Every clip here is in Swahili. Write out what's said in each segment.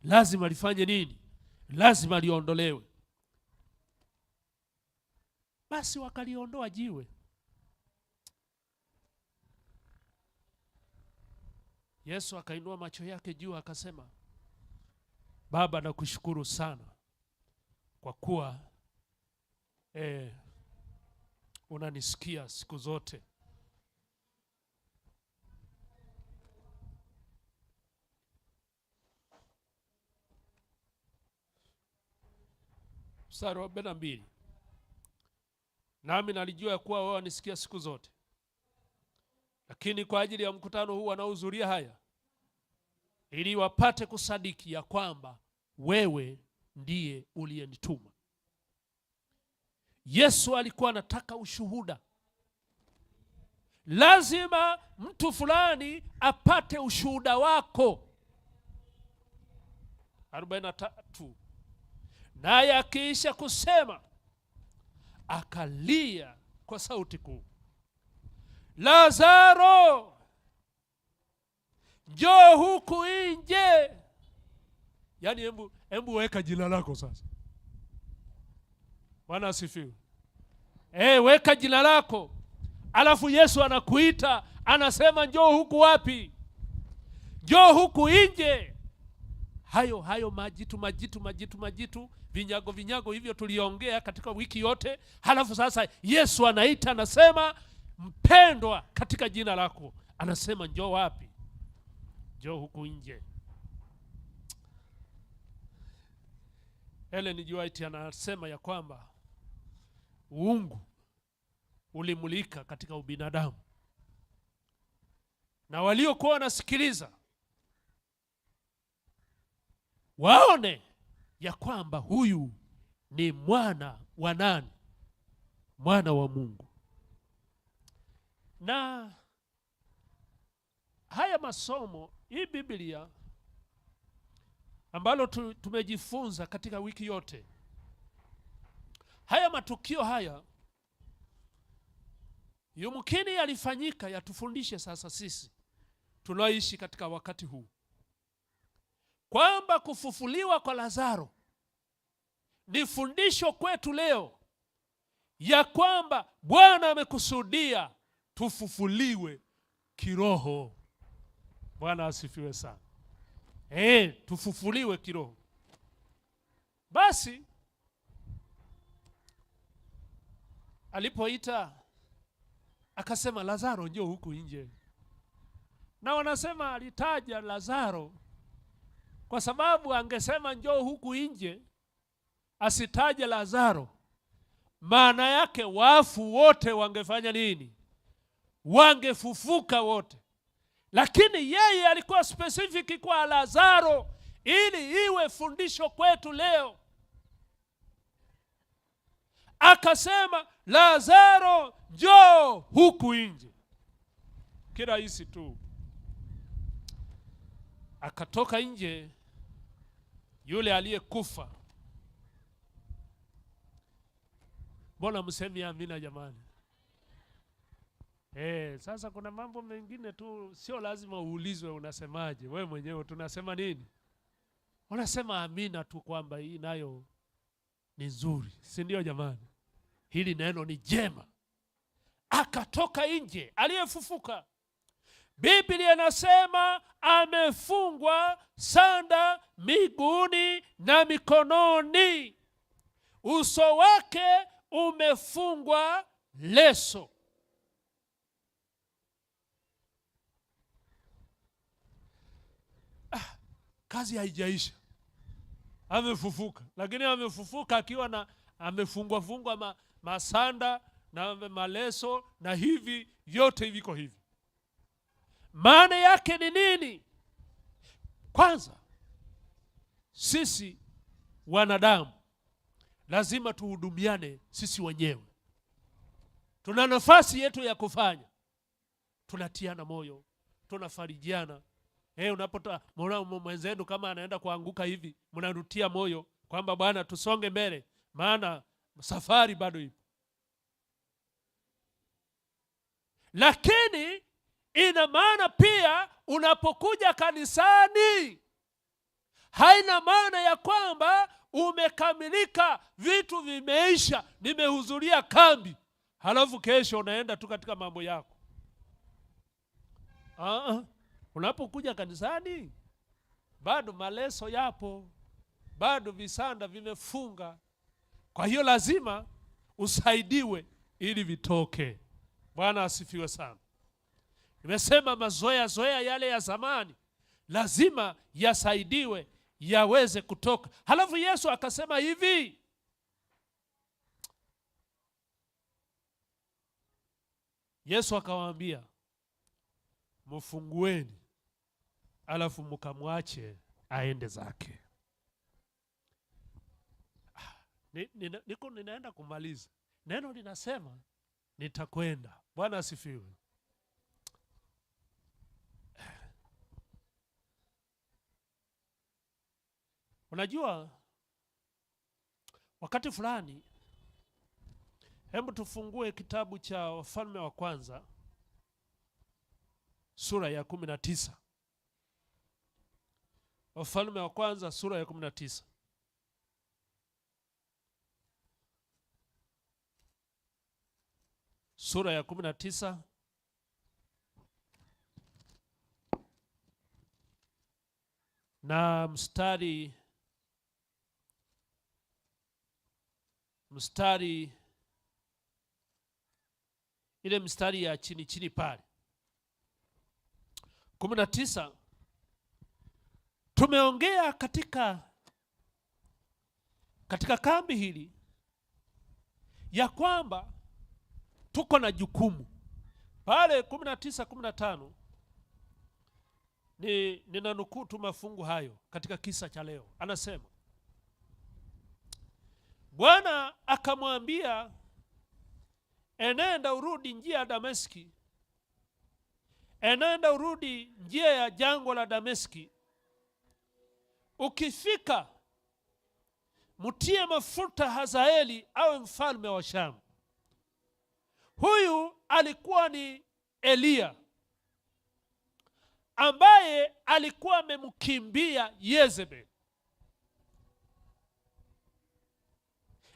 Lazima lifanye nini? Lazima liondolewe. Basi wakaliondoa jiwe. Yesu akainua macho yake juu akasema, Baba, nakushukuru sana kwa kuwa unanisikia siku zote. Mstari wa 42, nami nalijua ya kuwa wewe wanisikia siku zote, lakini kwa ajili ya mkutano huu wanaohudhuria haya, ili wapate kusadiki ya kwamba wewe ndiye uliyenituma. Yesu alikuwa anataka ushuhuda. Lazima mtu fulani apate ushuhuda wako. 43, naye akiisha kusema akalia kwa sauti kuu, Lazaro, njoo huku nje. Yaani, hebu weka jina lako sasa. Bwana asifiwe. Weka jina lako, alafu Yesu anakuita anasema njoo huku. Wapi? Njoo huku nje. Hayo hayo majitu majitu majitu majitu, vinyago vinyago hivyo tuliongea katika wiki yote. Halafu sasa Yesu anaita anasema, mpendwa, katika jina lako. Anasema njoo wapi? Njoo huku nje. Ellen G. White anasema ya kwamba uungu ulimulika katika ubinadamu, na waliokuwa wanasikiliza waone ya kwamba huyu ni mwana wa nani? Mwana wa Mungu. Na haya masomo, hii Biblia ambalo tumejifunza katika wiki yote, haya matukio haya yumkini yalifanyika yatufundishe sasa sisi tunaoishi katika wakati huu kwamba kufufuliwa kwa Lazaro ni fundisho kwetu leo ya kwamba Bwana amekusudia tufufuliwe kiroho. Bwana asifiwe sana. Tufufuliwe kiroho. Basi alipoita akasema, Lazaro njoo huku nje. Na wanasema alitaja Lazaro kwa sababu angesema njoo huku nje asitaje Lazaro, maana yake wafu wote wangefanya nini? Wangefufuka wote. Lakini yeye alikuwa specific kwa Lazaro ili iwe fundisho kwetu leo. Akasema, Lazaro njoo huku nje. Kirahisi tu. Akatoka nje yule aliyekufa. Mbona msemi amina jamani? Sasa kuna mambo mengine tu sio lazima uulizwe unasemaje. Wewe mwenyewe tunasema nini? Unasema amina tu kwamba hii nayo ni nzuri, si ndio jamani? Hili neno ni jema. Akatoka nje aliyefufuka. Biblia inasema amefungwa sanda miguuni na mikononi, uso wake umefungwa leso. Kazi haijaisha. Amefufuka, lakini amefufuka akiwa na amefungwa fungwa masanda na maleso na hivi vyote viko hivi. Maana yake ni nini? Kwanza sisi wanadamu lazima tuhudumiane sisi wenyewe. Tuna nafasi yetu ya kufanya, tunatiana moyo, tunafarijiana. Unapota mwana mwenzenu kama anaenda kuanguka hivi, mnarutia moyo kwamba bwana, tusonge mbele, maana safari bado ipo. Lakini ina maana pia unapokuja kanisani Haina maana ya kwamba umekamilika, vitu vimeisha, nimehudhuria kambi, halafu kesho unaenda tu katika mambo yako. Unapokuja kanisani bado maleso yapo, bado visanda vimefunga. Kwa hiyo lazima usaidiwe ili vitoke. Bwana asifiwe sana. Nimesema mazoea zoea yale ya zamani lazima yasaidiwe yaweze kutoka. Halafu Yesu akasema hivi, Yesu akawaambia, mfungueni alafu mkamwache aende zake. Niko ninaenda kumaliza. Neno linasema nitakwenda. Bwana asifiwe. Unajua, wakati fulani, hebu tufungue kitabu cha Wafalme wa Kwanza sura ya 19. Wafalme wa Kwanza sura ya 19. Sura ya 19 na mstari ile mstari ya chini chini pale 19. Tumeongea katika kambi hili ya kwamba tuko na jukumu pale 19:15. Ninanukuu tu mafungu hayo katika kisa cha leo. Anasema Bwana akamwambia, enenda urudi njia ya Dameski, enenda urudi njia ya jangwa la Dameski. Ukifika mtie mafuta Hazaeli awe mfalme wa Shamu. Huyu alikuwa ni Eliya ambaye alikuwa amemkimbia Yezebeli.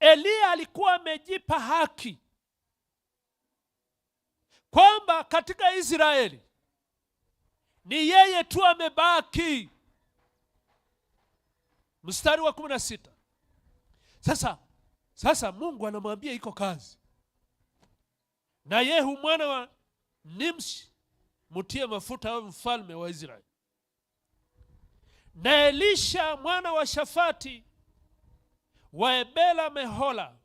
Eliya alikuwa amejipa haki kwamba katika Israeli ni yeye tu amebaki. Mstari wa 16. Sasa Mungu anamwambia iko kazi. Na Yehu mwana wa Nimshi mtie mafuta awe mfalme wa Israeli. Na Elisha mwana wa Shafati wa Ebela Mehola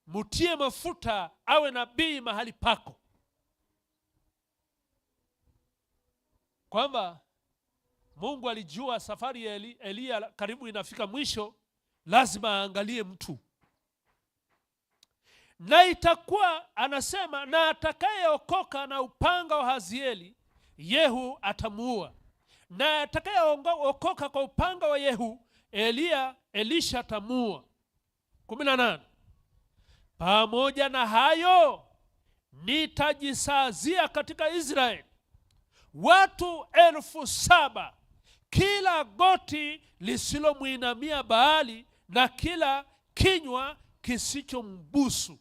mtie mafuta awe nabii mahali pako. Kwamba Mungu alijua safari ya Eliya karibu inafika mwisho, lazima aangalie mtu. Na itakuwa, anasema, na atakayeokoka na upanga wa Hazieli, Yehu atamuua. Na atakayeokoka kwa upanga wa Yehu, Elisha atamuua. 18. Pamoja na hayo nitajisazia katika Israeli watu 7,000, kila goti lisilomwinamia Baali na kila kinywa kisichombusu.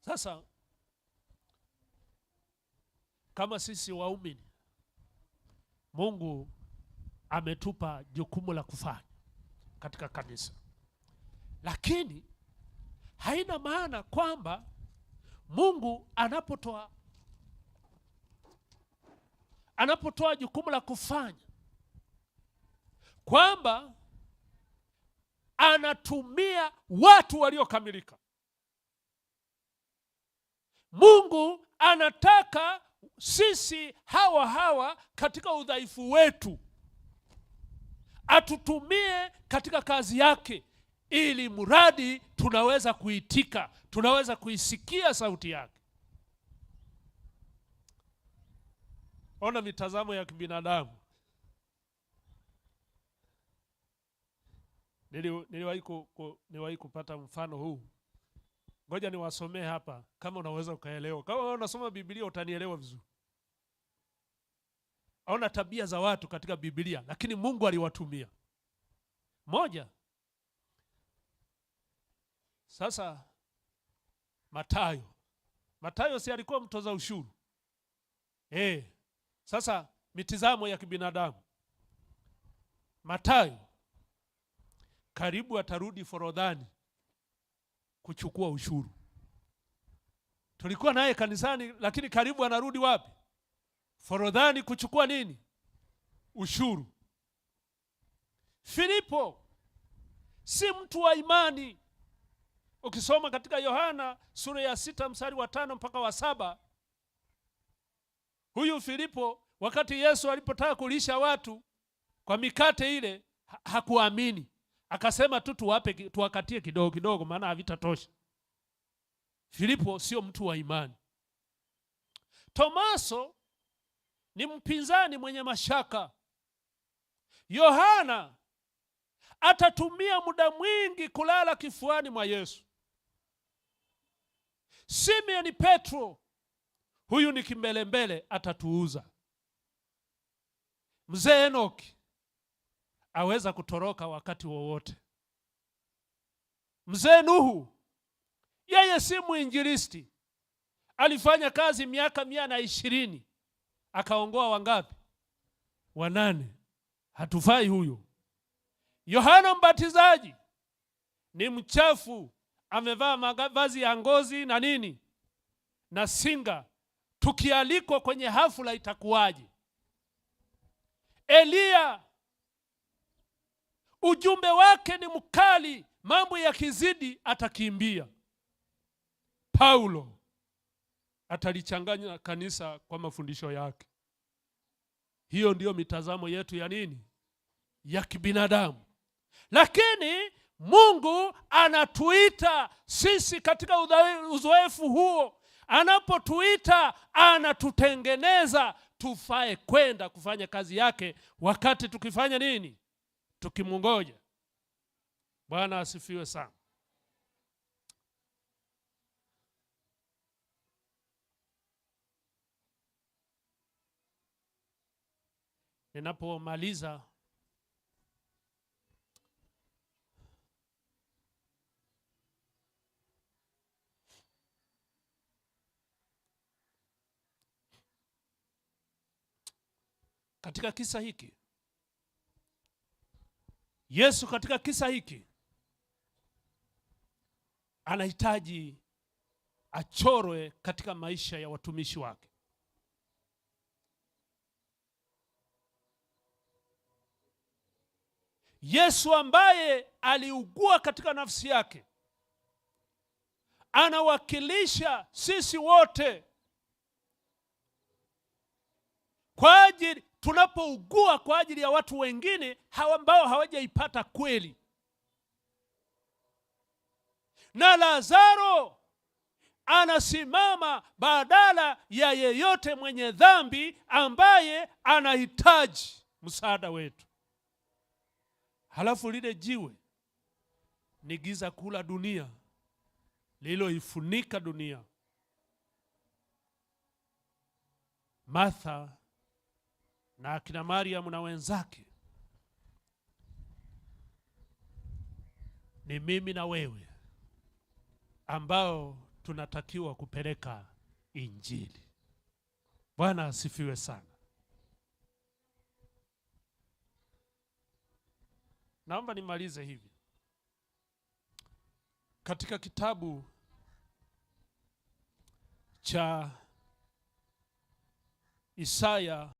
Sasa kama sisi waumini, Mungu ametupa jukumu la kufanya katika kanisa, lakini haina maana kwamba Mungu anapotoa jukumu la kufanya kwamba anatumia watu waliokamilika. Mungu anataka sisi hawa katika udhaifu wetu atutumie katika kazi yake, ili mradi tunaweza kuitika, tunaweza kuisikia sauti yake. Ona mitazamo ya kibinadamu. Niliwahi kupata mfano huu. Ngoja niwasomee hapa kama unaweza ukaelewa. Kama wewe unasoma Biblia utanielewa vizuri. Ona tabia za watu katika Biblia, lakini Mungu aliwatumia. Moja. Sasa Matayo. Matayo si alikuwa mtoza ushuru? Sasa mitizamo ya kibinadamu. Matayo karibu atarudi Forodhani kuchukua ushuru. Tulikuwa naye kanisani, lakini karibu anarudi wapi? Forodhani kuchukua nini? Ushuru. Filipo si mtu wa imani. Ukisoma katika Yohana sura ya 6 mstari wa 5 mpaka wa 7, huyu Filipo wakati Yesu alipotaka kulisha watu kwa mikate ile hakuamini. Akasema tu tuwakatie kidogo kidogo maana havitatosha. Filipo sio mtu wa imani. Tomaso ni mpinzani mwenye mashaka. Yohana atatumia muda mwingi kulala kifuani mwa Yesu. Simeon Petro, huyu ni kimbelembele, atatuuza. Mzee Enoki aweza kutoroka wakati wowote. Mzee Nuhu, yeye si mwinjilisti, alifanya kazi miaka 120, akaongoa wangapi? 8. Hatufai huyo. Yohana Mbatizaji ni mchafu, amevaa mavazi ya ngozi na nini na singa. Tukialikwa kwenye hafla itakuwaje? Eliya ujumbe wake ni mkali, mambo yakizidi atakimbia. Paulo atalichanganya kanisa kwa mafundisho yake. Hiyo ndiyo mitazamo yetu ya nini? Ya kibinadamu. Lakini Mungu anatuita sisi katika uzoefu huo. Anapotuita anatutengeneza tufae kwenda kufanya kazi yake, wakati tukifanya nini? Tukimungoja. Bwana asifiwe sana. Ninapomaliza katika kisa hiki, Yesu katika kisa hiki anahitaji achorwe katika maisha ya watumishi wake. Yesu ambaye aliugua katika nafsi yake anawakilisha sisi wote kwa ajili tunapougua kwa ajili ya watu wengine ambao hawajaipata kweli. Na Lazaro anasimama badala ya yeyote mwenye dhambi ambaye anahitaji msaada wetu. Halafu lile jiwe ni giza kuu la dunia lililoifunika dunia. Martha na akina Mariam na wenzake ni mimi na wewe ambao tunatakiwa kupeleka Injili. Bwana asifiwe sana. Naomba nimalize hivi. Katika kitabu cha Isaya